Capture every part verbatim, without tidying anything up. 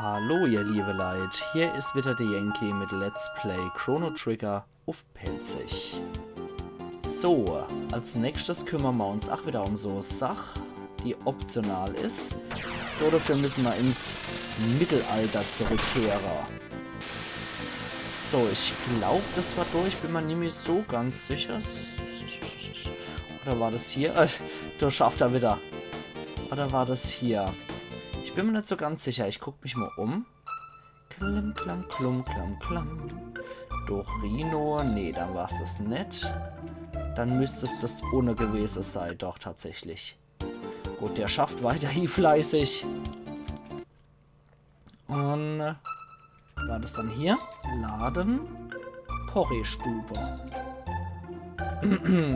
Hallo ihr liebe Leit, hier is wieder de Yankee mit Let's Play Chrono Trigger uff Pälzisch. So, als nächstes kümmere mer uns ach wieder um so Sach, die optional is. Dodefür müsse mer ins Mittelalter zurückkehre. So, ich glaub, das war do. Ich bin mer nimmi so ganz sicher. Oder war das hier? Äh, do schafft er wieder. Oder war das hier? Ich bin mer net so ganz sicher. Ich guck mich mal um. Klimm, klamm, klumm, klamm, klamm. Dorino. Nee, dann war's das net. Dann müsst's das unne gewese sei. Doch, tatsächlich. Gut, der schafft weiterhin fleißig. Und war das dann hier? Laden. Porree-Stube.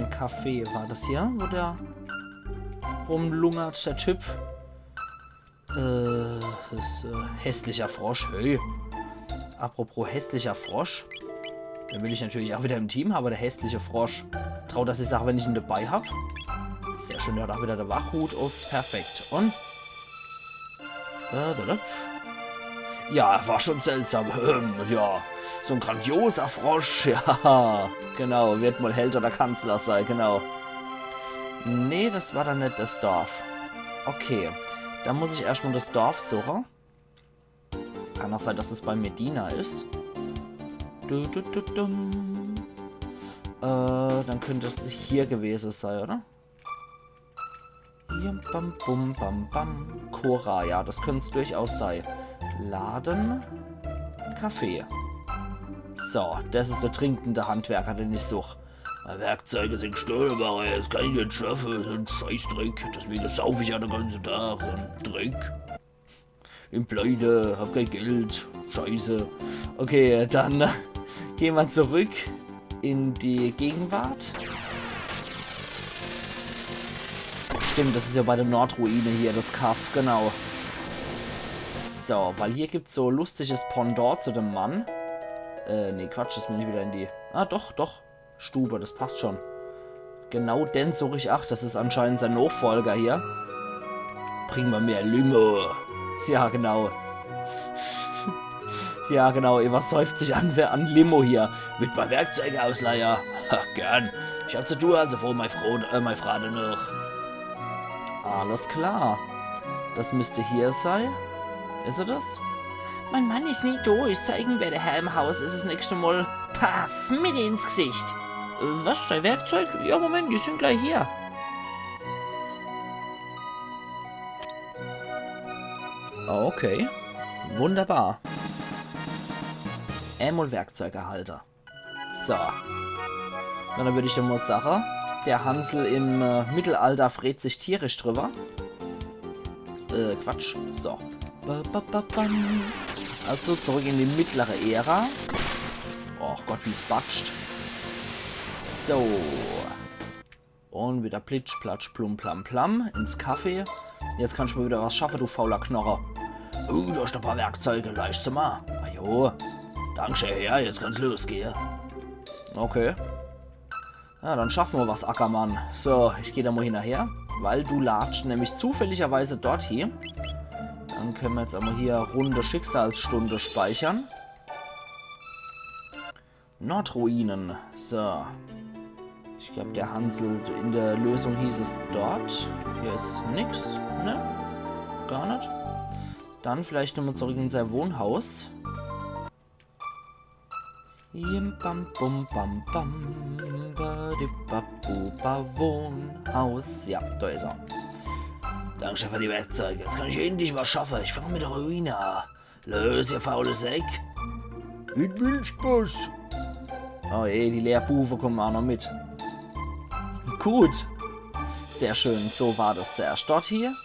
Café. War das hier, wo der rumlungert, der Typ? Äh, das, äh, hässlicher Frosch. Hey. Apropos hässlicher Frosch. Den will ich natürlich ach wieder im Team habe, der hässliche Frosch. Traut er sich ach, wenn ich en dabei hab? Sehr schön, der hat ach wieder de Wachhut uff. Perfekt. Und? Äh, da, da. Ja, er war schon seltsam. Ähm, ja, so en grandioser Frosch. Ja, genau. Wird mal Held oder Kanzler sei, genau. Nee, das war dann net das Dorf. Okay, dann muss ich erscht mal das Dorf suche. Kann ach sei, dass es bei Medina is. Du, du, du, dum. Äh, dann könnt es hier gewese sei, oder? Hier, bam, bum, bam, bam. Cora, ja, das könnt's durchaus sei. Laden. Café. So, das is der trinkende Handwerker, den ich such. Mei Werkzeuge sin gstohle worre, das kann ich net schaffe, so en Scheißdreck. Deswege sauf ich ja de ganze Tag, so en Dreck. Bin pleite, hab kei Geld. Scheiße. Okay, dann, äh, geh mer zurück in die Gegenwart. Stimmt, das is ja bei der Nordruine hier, das Kaff, genau. So, weil hier gibt's so lustiges Pendant zu dem Mann. Äh, nee, Quatsch, das bin ich wieder in die... Ah, doch, doch. Stube, das passt schon. Genau den such ich. Ach, das is anscheinend sein Nachfolger hier. Bring mer mehr Limo. Ja, genau. Ja, genau, er versäuft sich an, an Limo hier. Mit mei Werkzeuge ausleihe. Ha, gern. Ich hab zu tun, also froh mei Fro-, äh, mei Frade noch. Alles klar. Das müsst hier sei. Is er das? Mein Mann is nie do. Ich zeig em, wer der Herr im Haus is, das nächste Mal. Paff, mit ins Gesicht. Was, sei Werkzeug? Ja, Moment, die sin gleich hier. Okay. Wunderbar. Emol Werkzeug erhalte. So. Na, dann würd ich ja mal sache, der Hansel im, äh, Mittelalter freut sich tierisch drüber. Äh, Quatsch. So. Ba, ba, ba, bam. Also zurück in die mittlere Ära. Och Gott, wie's batscht. So. Und wieder plitsch, platsch, plum, plam, plam ins Café. Jetzt kannst du mal wieder was schaffe, du fauler Knorre. Oh, du hast e paar Werkzeuge, leischt se mal. Ah jo. Dankeschön, ja, jetzt kann's losgehe. Okay. Ja, dann schaffe mer was, Ackermann. So, ich geh da mal hinnerher, weil du latscht nämlich zufälligerweise dort hie. Dann könne mer jetzt emol hier Runde Schicksalsstunde speichere. Nordruinen. So. Ich glaub, der Hansel, in der Lösung hieß es dort. Hier is nix, ne? Gar net. Dann vielleicht nochmal zurück in sein Wohnhaus. Jim bam bum bam bam, ba di ba bu ba, Wohnhaus. Ja, da is er. Dankeschön für die Werkzeuge. Jetzt kann ich endlich was schaffe. Ich fang mit der Ruine an. Los, ihr faule Säck. Mit Milchspaß. Oh je, die Lehrbuwe kommen auch noch mit. Gut. Sehr schön. So war das zuerscht dort hier.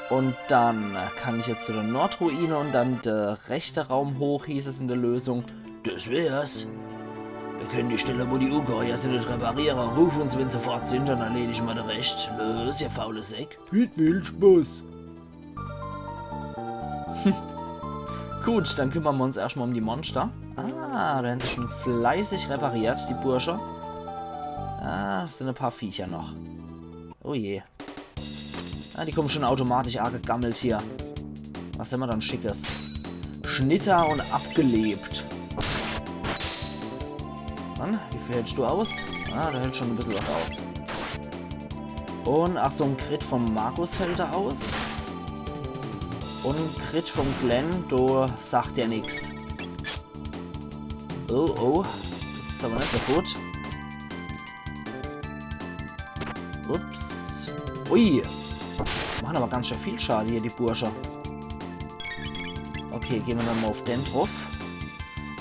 Und dann kann ich jetzt zu der Nordruine und dann der rechte Raum hoch, hieß es in der Lösung. Das wär's. Wir können die Stelle, wo die Ungeheuer sind, net repariere. Ruf uns, wenn se fort sind, dann erledige mer de Rescht. Los, ihr faule Säck. Mit Milchspaß. Gut, dann kümmere mer uns erscht mal um die Monster. Ah, da hän se schon fleißig repariert, die Bursche. Ah, es sind e paar Viecher noch. Oh je. Ah, die kommen schon automatisch angegammelt hier. Was hämmer dann Schickes? Schnitter und abgelebt. Mann, wie viel hältst du aus? Ah, der hält schon e bissel was aus. Und ach, so en Crit vom Markus hält er aus. Und en Crit vom Glenn, do sagt er nix. Oh, oh. Das is aber net so gut. Ups. Ui. Machen aber ganz schön viel Schade hier, die Bursche. Okay, gehn mer dann mal auf den druff.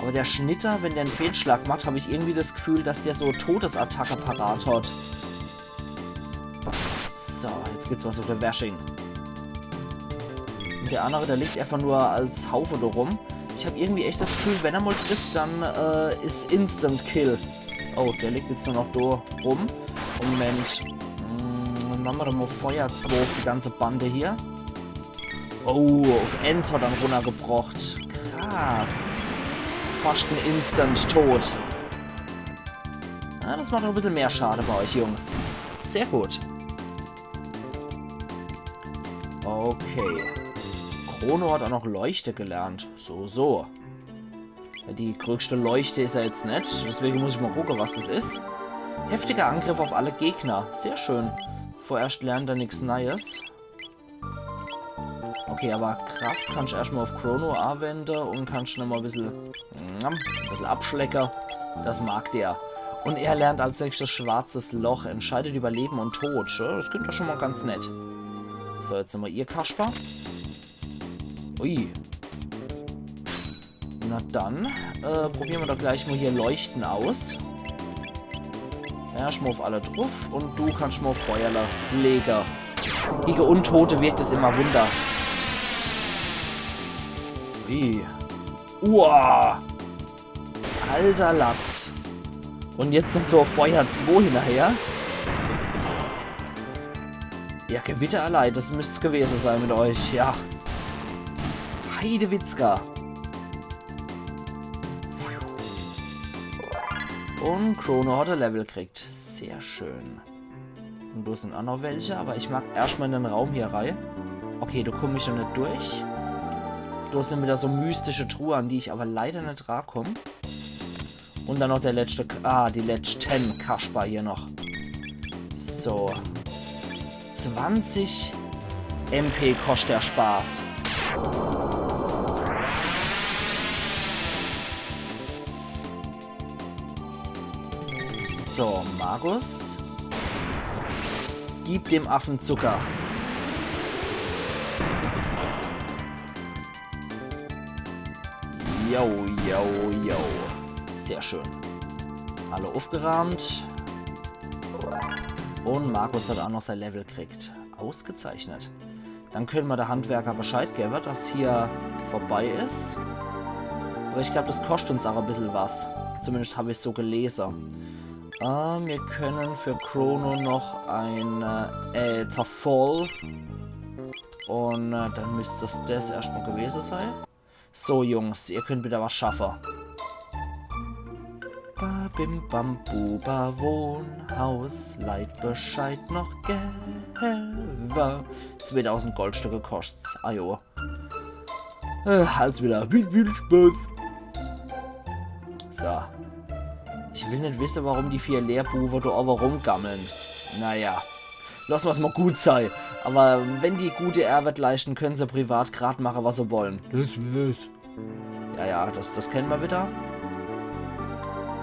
Aber der Schnitter, wenn der en Fehlschlag macht, hab ich irgendwie das Gefühl, dass der so Todesattacke parat hat. So, jetzt gibt's was auf der Washing. Und der andere, der liegt einfach nur als Haufe da rum. Ich hab irgendwie echt das Gefühl, wenn er mal trifft, dann äh, is Instant Kill. Oh, der liegt jetzt nur noch da rum. Moment. Hm, dann machen wir doch mal Feuer zwei auf die ganze Bande hier. Oh, auf eins hat er runnergebrocht. Krass. Fast en Instant-Tod. Na, das macht noch e bissel mehr Schade bei euch, Jungs. Sehr gut. Okay. Chrono hat auch noch Leuchte gelernt. So, so. Die größte Leuchte is er jetzt net. Deswegen muss ich mal gucken, was das is. Heftiger Angriff auf alle Gegner. Sehr schön. Vorerst lernt er nix Neues. Okay, aber Kraft kannst du erstmal auf Chrono anwenden und kannst schon mal ein bisschen, mm, ein bisschen abschlecken. Das mag der. Und er lernt als nächstes Schwarzes Loch. Entscheidet über Leben und Tod. Ja, das klingt doch schon mal ganz nett. So, jetzt nochmal ihr Kasper. Ui. Na dann, äh, probieren wir doch gleich mal hier Leuchten aus. Ja, schmorf alle druff und du kannst mal Feuer le- legen. Gegen Untote wirkt es immer Wunder. Wie? Uah! Alter Latz. Und jetzt noch so Feuer zwei hinterher. Ja, Gewitter allein, das müsst's gewesen sein mit euch, ja. Heidewitzka. Und Chrono hat ein Level gekriegt. Sehr schön. Und da sind auch noch welche, aber ich mag erstmal in den Raum hier rein. Okay, da komm ich schon nicht durch. Da sind wieder so mystische Truhe, an die ich aber leider nicht rankomm. Und dann noch der letzte K- ah, die letzten Kasper hier noch. So. Zwanzig M P kostet der Spaß. So, Magus. Gib dem Affen Zucker. Yo, yo, yo. Sehr schön. Alle aufgerahmt. Und Magus hat auch noch sein Level gekriegt. Ausgezeichnet. Dann können wir der Handwerker Bescheid geben, dass hier vorbei ist. Aber ich glaube, das kostet uns auch ein bisschen was. Zumindest habe ich so gelesen. Äh, wir können für Chrono noch ein äh, Äther voll. Und äh, dann müsste es das erstmal gewesen sein. So, Jungs, ihr könnt wieder was schaffen. Babim Bambuba Wohnhaus, Leit Bescheid noch gewwe. Zweitausend Goldstücke kostet's. Ajo. Äh, als wieder. Viel, viel Spaß. So. Ich will nicht wissen, warum die vier Lehrbuwe da oben rumgammeln. Naja. Lass was mal gut sei. Aber wenn die gute Arbeit leisten, können sie privat grad machen, was sie wollen. Das wär's. Ja, ja, das, das kennen wir wieder.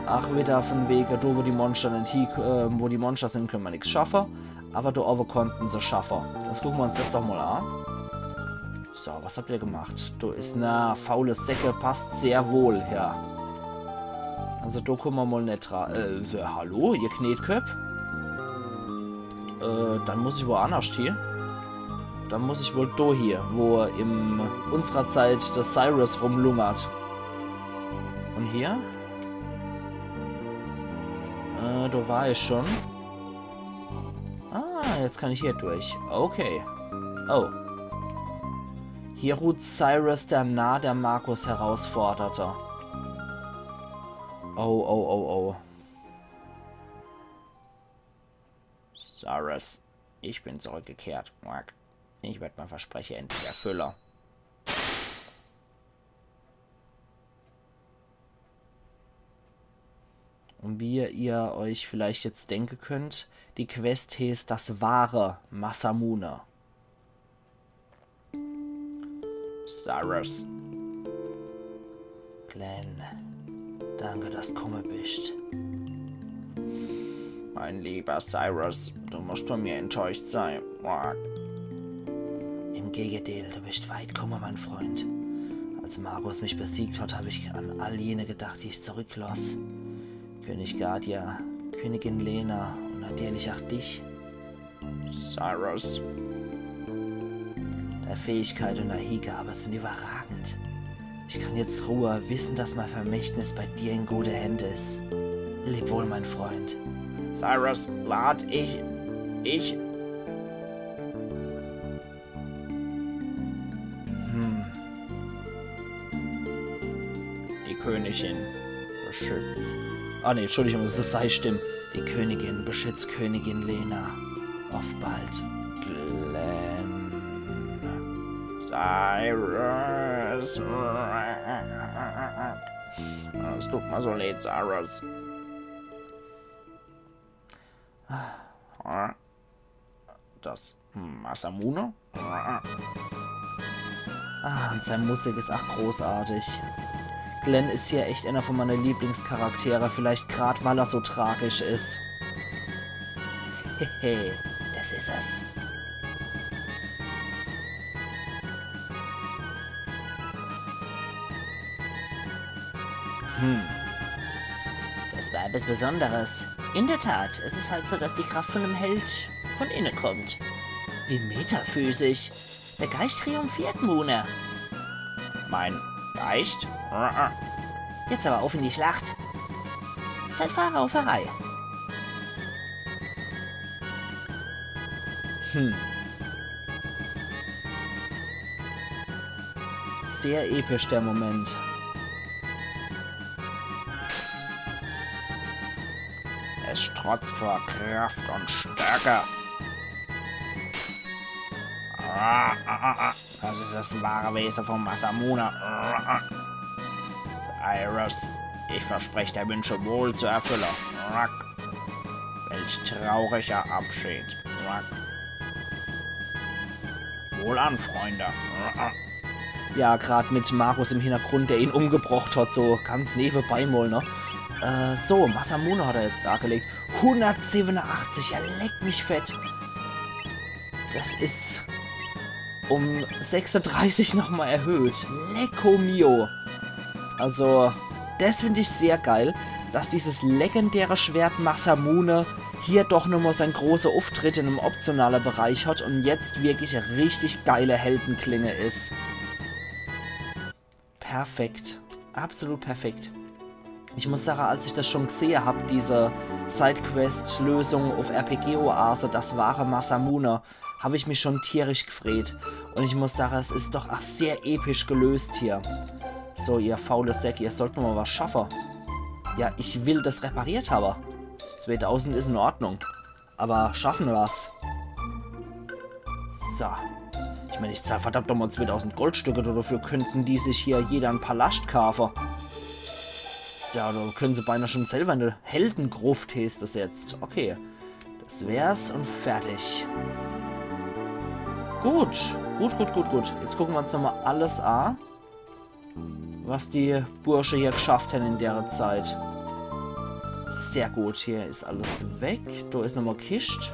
Ach, wieder von wegen, da wo die Monster nicht hin, äh, wo die Monster sind, können wir nichts schaffen. Aber da oben konnten sie schaffen. Jetzt gucken wir uns das doch mal an. So, was habt ihr gemacht? Da ist, na, faule Säcke passt sehr wohl, ja. Also da kommen wir mal nicht dran. Äh, so, hallo, ihr Knetköpp? Äh, dann muss ich woanders hier. Dann muss ich wohl da hier, wo in unserer Zeit der Cyrus rumlungert. Und hier? Äh, da war ich schon. Ah, jetzt kann ich hier durch. Okay. Oh. Hier ruht Cyrus der Narr, der Magus herausforderte. Oh, oh, oh, oh. Cyrus, ich bin zurückgekehrt. Quack. Ich werd mein Versprechen endlich erfüllen. Wie ihr euch vielleicht jetzt denke könnt, die Quest heeßt das wahre Masamune. Cyrus. Glenn, danke, dass du kumme bist. Mein lieber Cyrus, du musst von mir enttäuscht sein. Im Gegenteil, du bist weit kumme, mein Freund. Als Magus mich besiegt hat, hab ich an all jene gedacht, die ich zurücklass. König Guardia, Königin Lena und natürlich auch dich. Cyrus. Dei Fähigkeit und dei Hiegabe sind überragend. Ich kann jetzt ruhe, wissen, dass mein Vermächtnis bei dir in gute Hände ist. Leb wohl, mein Freund. Cyrus, wart, ich, ich. Hm. Die Königin beschützt. Ah, nee, Entschuldigung, das ist sei Stimme. Die Königin beschützt Königin Lena. Auf bald, Glenn. Cyrus. Es tut mir so leid, Cyrus. Das Masamune? Ah, und sei Musik ist ach großartig. Glenn ist hier echt einer von meine Lieblingscharaktere, vielleicht grad weil er so tragisch ist. Hehe, das ist es. Hm. Das war etwas Besonderes. In der Tat, es ist halt so, dass die Kraft von einem Held von innen kommt. Wie metaphysisch. Der Geist triumphiert, Mune. Mein Geist? Jetzt aber auf in die Schlacht. Zeit für Rauferei. Hm. Sehr episch der Moment. Es strotzt vor Kraft und Stärke. Das ist das wahre Wesen von Masamune. Cyrus, ich verspreche, deine Wünsche wohl zu erfüllen. Welch trauriger Abschied. Wohlan, Freunde. Ja, grad mit Magus im Hintergrund, der ihn umgebrocht hat, so ganz nebenbei mal, ne? Äh, so, Masamune hat er jetzt dargelegt. Hundertsiebenundachtzig, ja, leck mich fett. Das ist um sechsunddreißig nochmal erhöht. Lecko mio. Also, das finde ich sehr geil, dass dieses legendäre Schwert Masamune hier doch nochmal seinen großen Auftritt in einem optionalen Bereich hat und jetzt wirklich eine richtig geile Heldenklinge ist. Perfekt. Absolut perfekt. Ich muss sagen, als ich das schon gesehen hab, diese Sidequest-Lösung auf R P G-Oase, das wahre Masamune, hab ich mich schon tierisch gefreut. Und ich muss sagen, es ist doch ach sehr episch gelöst hier. So, ihr faule Säcke, ihr sollt noch mal was schaffen. Ja, ich will das repariert haben. Zweitausend ist in Ordnung. Aber schaffen wir's. So. Ich meine, ich zahl verdammt nochmal zweitausend Goldstücke, dafür könnten die sich hier jeder einen Palast kaufen. So, da können sie beinahe schon selber in die Heldengruft, heißt das jetzt. Okay. Das wär's und fertig. Gut. Gut, gut, gut, gut. Jetzt gucken wir uns nochmal alles an, was die Bursche hier geschafft haben in der Zeit. Sehr gut, hier ist alles weg. Da ist nochmal Kist.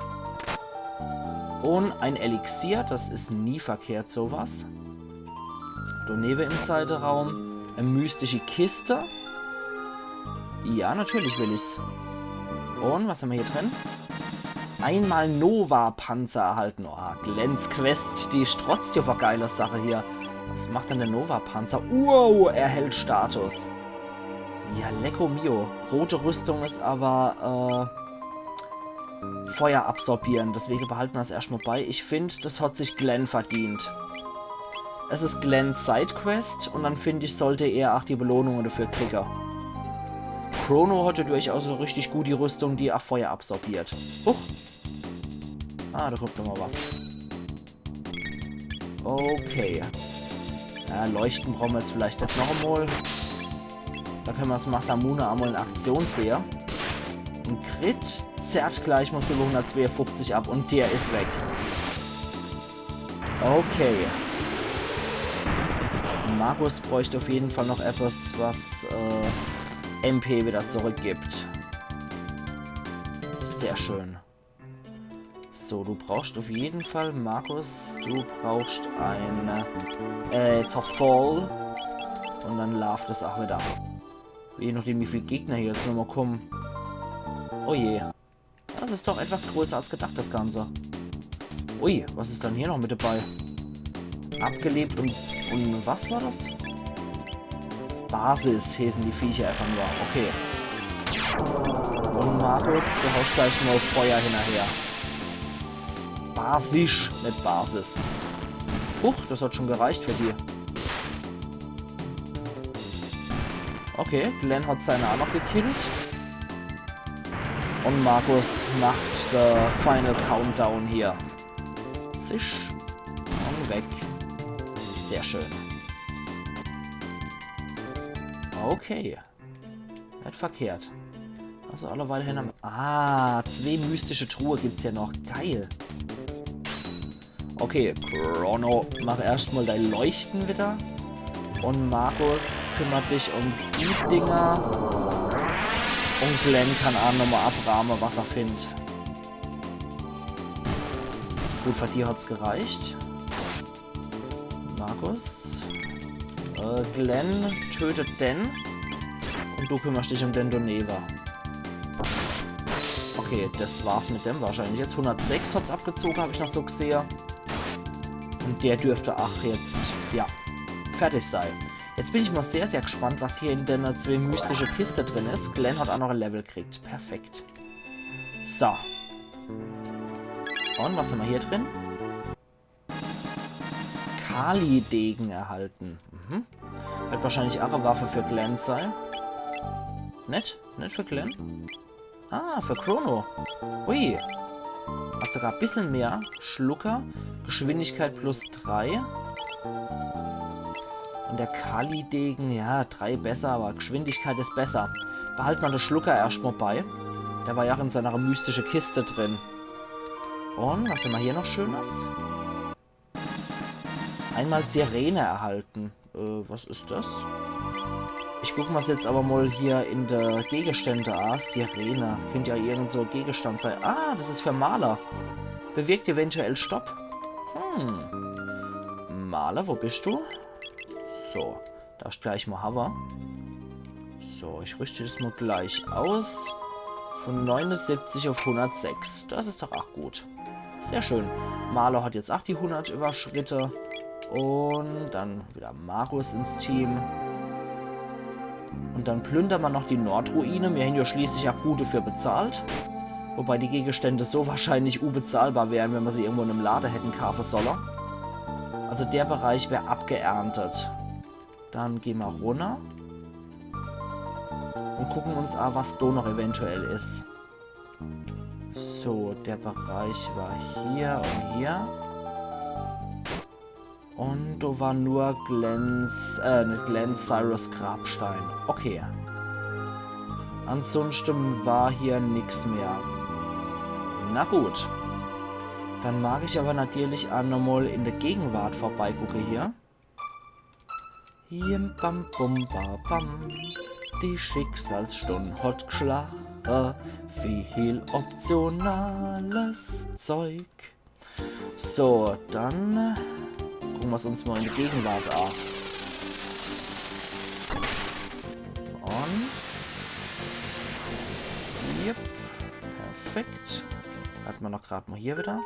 Und ein Elixier, das ist nie verkehrt, sowas. Daneben im Seiteraum eine mystische Kiste. Ja, natürlich will ich's. Und was haben wir hier drin? Einmal Nova-Panzer erhalten. Oh, Glenns Quest, die strotzt ja vor geile Sache hier. Was macht denn der Nova-Panzer? Wow, erhält Status. Ja, lecko mio. Rote Rüstung ist aber, äh, Feuer absorbieren. Deswegen behalten wir das erstmal bei. Ich find, das hat sich Glenn verdient. Es ist Glenns Sidequest und dann find ich, sollte er auch die Belohnungen dafür kriegen. Chrono hatte durchaus so richtig gut die Rüstung, die auch Feuer absorbiert. Huch. Ah, da kommt noch mal was. Okay. Ja, leuchten brauchen wir jetzt vielleicht nicht noch einmal. Da können wir das Masamune einmal in Aktion sehen. En Crit, zerrt gleich mol siebenhundertzweiundfünfzig ab un der is weg. Okay. Magus bräucht uff jeden Fall noch etwas, was, äh, M P wieder zurückgibt. Sehr schön. So, du brauchst uff jeden Fall, Magus, du brauchst ein, äh, Zerfall. Un dann laaft es ach wieder. Je nachdem, wie viel Gegner hier jetzt nochmol kommen. Oh je. Das is doch etwas größer als gedacht, das Ganze. Ui, was is dann hier noch mit dabei? Abgelebt un, un was war das? Basis heeßen die Viecher einfach nur. Okay. Un Magus, du haust gleich mol Feuer hinnerher. Basisch, net Basis. Huch, das hat schon gereicht für die. Okay, Glenn hat seine ach noch gekillt. Un Magus macht de Final Countdown hier. Zisch. Un weg. Sehr schön. Okay. Net verkehrt. Also alleweil hin am... Ah, zwee mystische Truhe gibt's ja noch. Geil. Okay, Chrono, mach erscht mol dei Leuchte wieder. Un Magus, kümmer dich um die Dinger. Un Glenn kann ach nochmol abrahme, was er findt. Gut, für die hat's gereicht. Magus. Äh, Glenn tötet den. Un du kümmerst dich um den do newe. Okay, das war's mit dem wahrscheinlich. Jetzt hundertsechs hat's abgezoge, hab ich noch so gesehe. Un der dürft ach jetzt, ja, fertig sei. Jetzt bin ich mol sehr, sehr gespannt, was hier in denne zwee mystische Kiste drin is. Glenn hat ach noch e Level gekriegt. Perfekt. So. Un was hammer hier drin? Kali-Degen erhalten. Mhm. Werd wahrscheinlich ach e Waffe für Glenn sei. Net? Net für Glenn? Ah, für Chrono. Ui. Hat sogar e bissel mehr. Schlucker. Geschwindigkeit plus drei. Un der Kali-Degen, ja, drei besser, awwer Geschwindigkeit is besser. Behalt mer de Schlucker erscht mol bei. Der war ja ach in seiner mystische Kiste drin. Un was hammer hier noch Schönes? Einmal Sirene erhalten. Äh, was is das? Ich guck mer's jetzt awwer mol hier in de Gegenstände a. Sirene. Könnt ja irgend so e Gegenstand sei. Ah, das is für Marle. Bewirkt eventuell Stopp. Hm. Marle, wo bist du? So, darfst gleich mol hawwe. So, ich rüscht das mol gleich aus. Von neunundsiebzig auf hundertsechs. Das is doch ach gut. Sehr schön. Marle hat jetzt ach die hundert überschritte. Un dann wieder Magus ins Team. Un dann plündere mer noch die Nordruine. Mir hän ja schließlich ach gut dafür bezahlt. Wobei die Gegenstände so wahrscheinlich unbezahlbar wären, wenn mer se irgendwo in em Lade hätten kaafe solle. Also der Bereich wär abgeerntet. Dann gehn mer runner. Un gucken uns a, was do noch eventuell is. So, der Bereich war hier un hier. Un do war nur Glenns, äh, net Glenns, Cyrus Grabstein. Okay. Ansunschte war hier nix mehr. Na gut. Dann mag ich awwer natürlich a nochmol in de Gegenwart vorbeigucke hier. Jim bam bum ba bam. Die Schicksalsstunn hot gschlache. Viel optionales Zeug. So, dann gucke mer's uns mol in de Gegenwart a. Un... Yep. Perfekt. Hat mer noch grad mol hier wieder.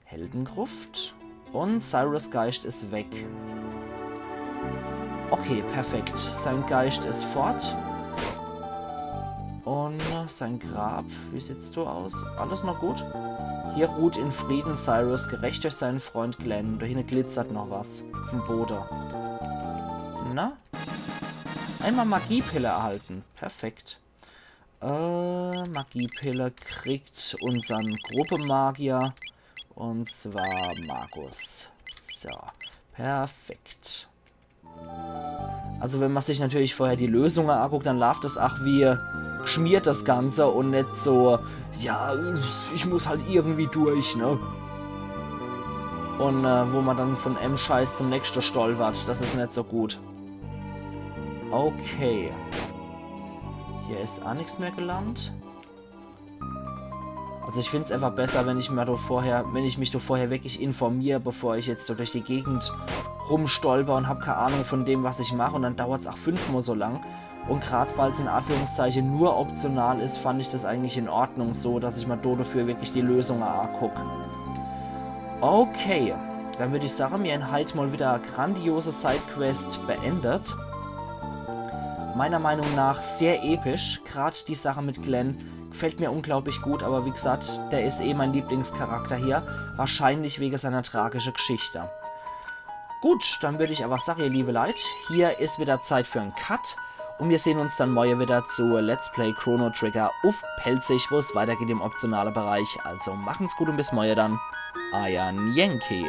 Heldengruft. Un Cyrus Geischt is weg. Okay, perfekt. Sein Geischt is fort. Un sein Grab, wie sieht's do aus? Alles noch gut? Hier ruht in Frieden Cyrus, gerächt durch seinen Freund Glenn. Do hinne glitzert noch was uff'm Bode. Na? Einmal Magiepille erhalten. Perfekt. Äh, Magiepille kriegt unsern Gruppemagier. Un zwar Magus. So, perfekt. Also wenn mer sich natürlich vorher die Lösunge aguckt, dann laaft es ach wie schmiert das Ganze und net so, ja, ich muss halt irgendwie durch, ne? Und äh, wo man dann von em Scheiß zum nächsten stolpert, das is net so gut. Okay. Hier is aa nix mehr gelandet. Also ich find's einfach besser, wenn ich mir do vorher, wenn ich mich do vorher wirklich informier, bevor ich jetzt so durch die Gegend rumstolper und hab keine Ahnung von dem, was ich mach, und dann dauert's auch fünfmal so lang. Und grad weil's in Anführungszeichen nur optional is, fand ich das eigentlich in Ordnung so, dass ich mir do dafür wirklich die Lösung anguck. Okay, dann würd ich sagen, mir hän heit mal wieder grandiose Sidequest beendet. Meiner Meinung nach sehr episch, grad die Sache mit Glenn gefällt mir unglaublich gut, aber wie gesagt, der is eh mein Lieblingscharakter hier, wahrscheinlich wegen seiner tragischen Geschichte. Gut, dann würd ich aber sagen, ihr liebe Leit, hier is wieder Zeit für en Cut und wir sehen uns dann morgen wieder zu Let's Play Chrono Trigger uff Pälzisch, wo es weitergeht im optionalen Bereich. Also machen's gut und bis morgen dann. Euer Yankee.